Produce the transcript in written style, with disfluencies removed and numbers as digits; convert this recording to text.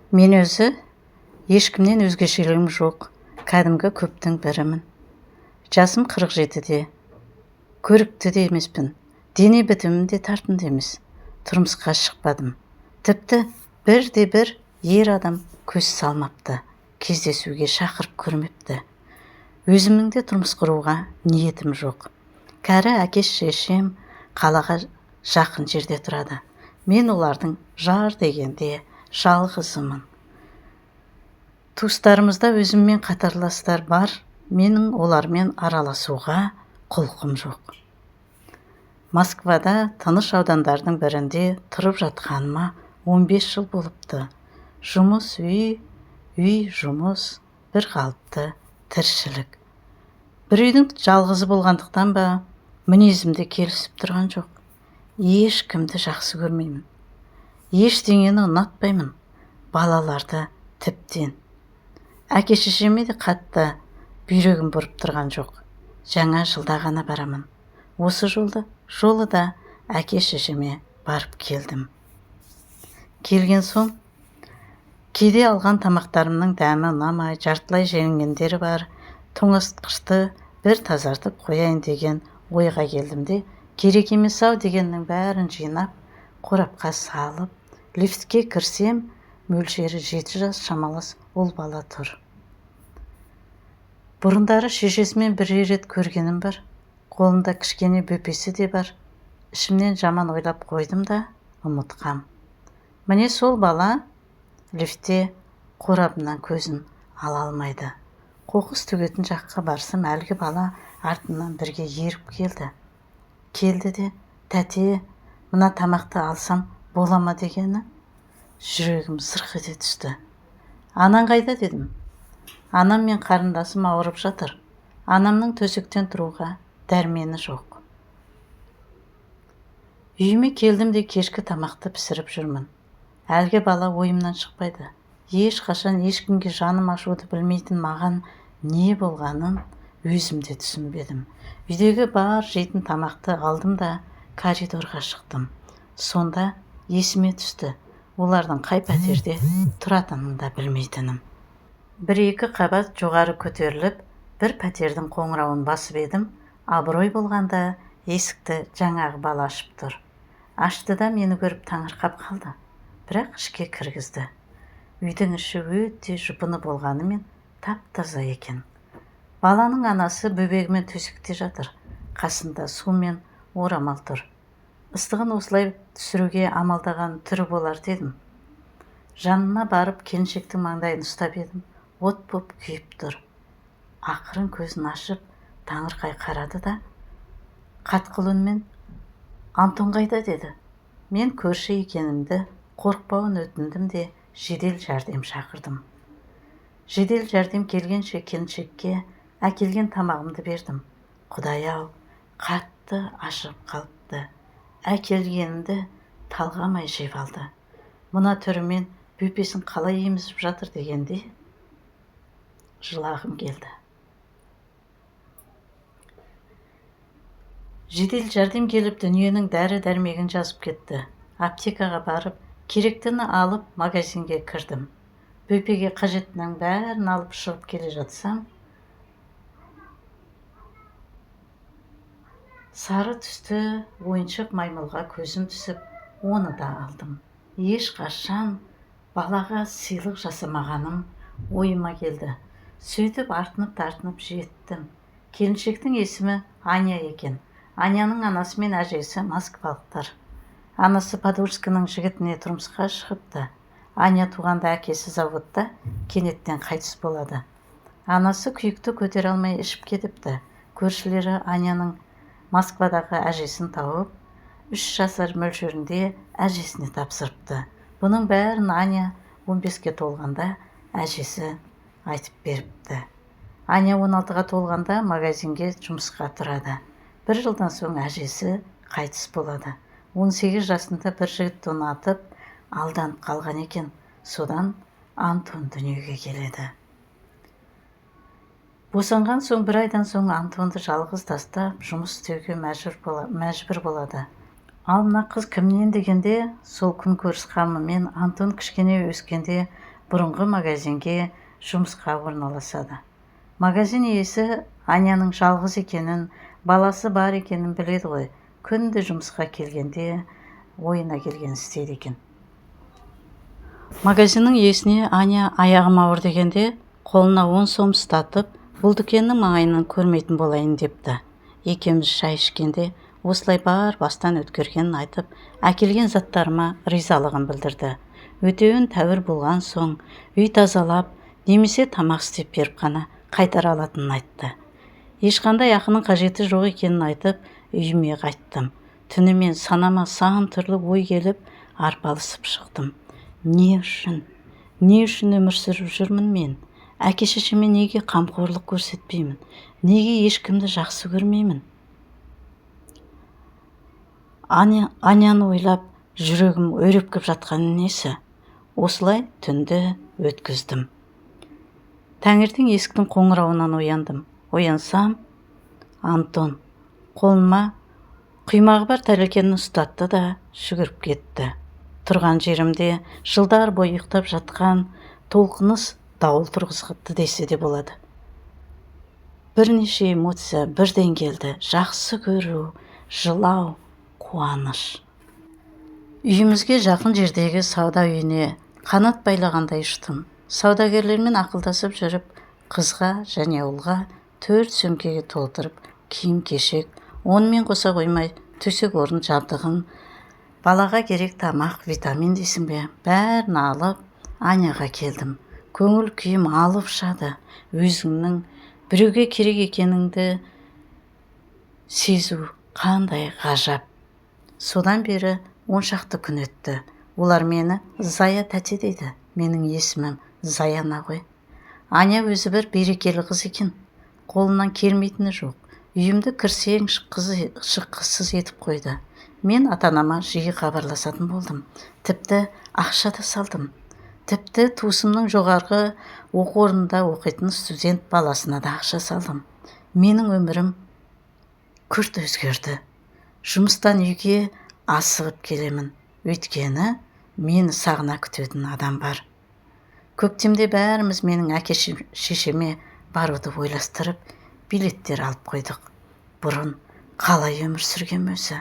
Мен өзі ешкімнен өзгешелігім жоқ, кәдімгі көптің бірімін. Жасым 47-де. Көрікті де емеспін, дене бітімім де тартымды емес. Тұрмысқа шықпадым. Тіпті бірде-бір ер адам көз салмапты, кездесуге шақырып көрмепті. Өзімнің де тұрмыс құруға ниетім жоқ. Кәрі әке-шешем қалаға жақын жерде тұрады. Мен олардың жар дегенде жалғызымын. Туыстарымызда өзіммен қатарластар бар, менің олармен араласуға құлқым жоқ. Москвада тыныш аудандардың бірінде тұрып жатқаныма 15 жыл болыпты. Жұмыс, үй, үй, жұмыс, бір қалыпты тіршілік. Бір үйдің жалғызы болғандықтан ба, мінезім де келісіп тұрған жоқ. Ешкімді жақсы көрмеймін. Ештеңені ұнатпаймын. Балаларды тіптен. Әке-шешеме де қатты бүйрегім бұрып тұрған жоқ. Жаңа жылда ғана барамын. Осы жолы да әке-шешеме барып келдім. Келген соң кейде алған тамақтарымның дәмі ұнамай, жартылай желінгендері бар. Тоңазытқышты бір тазартып қояйын деген ойға келдім де, керек емес-ау дегеннің бәрін жинап, қорапқа салып, лифтке кірсем, мөлшері 7 жас шамалас ұл бала тұр. Бұрындары шешесімен бір рет көргенім бар. Қолында кішкене бөпесі де бар. Ішімнен жаман ойлап қойдым да, ұмытқам. Міне сол бала лифтте қорабынан көзін ала алмайды. Қоқыс төгетін жаққа барсам, әлгі бала артымнан бірге еріп келді. Келді де, тәте, мына тамақты алсам бола ма дегені, жүрегім зырқ ете түсті. Анаң қайда дедім. Анам мен қарындасым ауырып жатыр. Анамның төсектен тұруға дәрмені жоқ. Үйіме келдім де кешкі тамақты пісіріп жүрмін. Әлгі бала ойымнан шықпайды. Ешқашан ешкімге жаным ашуды білмейтін маған не болғанын өзім де түсінбедім. Үйдегі бар жейтін тамақты алдым да коридорға шықтым. Сонда есіме түсті, олардың қай пәтерде тұратынын да білмейтінім. Бір-екі қабат жоғары көтеріліп, бір пәтердің қоңырауын басып едім, абырой болғанда есікті жаңағы бала ашып тұр. Ашты да мені көріп таңырқап қалды. Бірақ ішке кіргізді. Үйдің іші өте жұпыны болғанымен тап-таза екен. Баланың анасы бөбегімен төсекте жатыр. Қасында су мен орамал тұр. Ыстығын осылай түсіруге амалдаған түрі болар дедім. Жанына барып келіншектің маңдайын ұстап едім, от боп күйіп тұр. Ақырын көзін ашып, таңырқай қарады да, қатқыл үнмен «Антон қайда?» деді. Мен көрші екенімді, қорықпауын өтіндім де жедел жәрдем шақырдым. Жедел жәрдем келгенше келіншекке әкелген тамағымды бердім. Құдай-ау, қатты ашығып қалыпты. Әкелгенімді талғамай жеп алды. Мына түрімен бөпесін қалай емізіп жатыр дегенде жылағым келді. Жедел жәрдем келіп дүниенің дәрі-дәрмегін жазып кетті. Аптекаға барып, керектіні алып магазинге кірдім. Бөпеге қажеттінің бәрін алып шығып келе жатсам, сары түсті ойыншық маймылға көзім түсіп, оны да алдым. Ешқашан балаға сыйлық жасамағаным ойыма келді. Сөйтіп артынып-тартынып жеттім. Келіншектің есімі Аня екен. Аняның анасы мен әжесі москвалықтар. Анасы Подольскінің жігітіне тұрмысқа шығыпты. Аня туғанда әкесі заводта кенеттен қайтыс болады. Анасы күйікті көтере алмай ішіп кетіпті. Көршілері Аняның Москвадағы әжесін тауып, 3 жасар мөлшерінде әжесіне тапсырыпты. Бұның бәрін Аня 15-ке толғанда әжесі айтып беріпті. Аня 16-ға толғанда магазинге жұмысқа тұрады. Бір жылдан соң әжесі қайтыс болады. 18 жасында бір жігітті ұнатып, алданып қалған екен. Содан Антон дүниеге келеді. Босанған соң бір айдан соң Антонды жалғыз тастап, жұмыс істеуге мәжбүр болады. Ал мына қыз кімнен дегенде, сол күнкөріс қамымен Антон кішкене өскенде Бұрынғы магазинге жұмысқа орналасады. Магазин иесі Аняның жалғыз екенін, баласы бар екенін біледі ғой. Күнде жұмысқа келгенде ойына келген істейді екен. Магазиннің иесіне Аня аяғым ауыр дегенде, қолына 10 сом ұстатып, бұл дүкеннің маңайынан көрмейтін болайын депті. Екеуміз шай ішкенде осылай бар бастан өткергенін айтып, әкелген заттарыма ризалығын білдірді. Өтеуін тәуір болған соң, үй тазалап, немесе тамақ істеп беріп қана қайтара алатынын айтты. Ешқандай ақының қажеті жоқ екенін айтып, үйіме қайттым. Түнімен санама сан түрлі ой келіп, арпалысып шықтым. Не үшін? Не үшін өмір сүріп жүрмін мен? Әке-шешеме неге қамқорлық көрсетпеймін? Неге ешкімді жақсы көрмеймін? Аняны ойлап, жүрегім өрепкіп жатқаны несі? Осылай түнді өткіздім. Таңертең есіктің қоңырауынан ояндым. Оянсам, Антон қолыма құймағы бар тәрелкені ұстатты да жүгіріп кетті. Тұрған жерімде жылдар бойы ұйықтап жатқан толқыныс дауыл тұрғызғытты десе де болады. Бірнеше эмоция бірден келді. Жақсы көру, жылау, қуаныш. Үйімізге жақын жердегі сауда үйіне қанат байлағандай ұштым. Саудагерлермен ақылдасып жүріп, қызға және ұлға 4 сөмкеге толтырып, киім-кешек, онымен қоса қоймай төсек орын жабдығын, балаға керек тамақ, витамин дейсің бе, бәрін алып Аняға келдім. Көңіл күйім алып ұшады. Өзіңнің біреуге керек екеніңді сезу қандай ғажап. Содан бері 10 шақты күн өтті. Олар мені Зая тәте дейді. Менің есімім Заяна ғой. Аня өзі бір берекелі қыз екен. Қолынан келмейтіні жоқ. Үйімді кірсең шыққысыз етіп қойды. Мен ата-анама жиі хабарласатын болдым. Тіпті ақша да салдым. Тіпті туысымның жоғарғы оқу орнында оқитын студент баласына да ақша салдым. Менің өмірім күрт өзгерді. Жұмыстан үйге асығып келемін. Өйткені мені сағына күтетін адам бар. Көктемде бәріміз менің әке шешеме баруды ойластырып, билеттер алып қойдық. Бұрын қалай өмір сүргем өзі?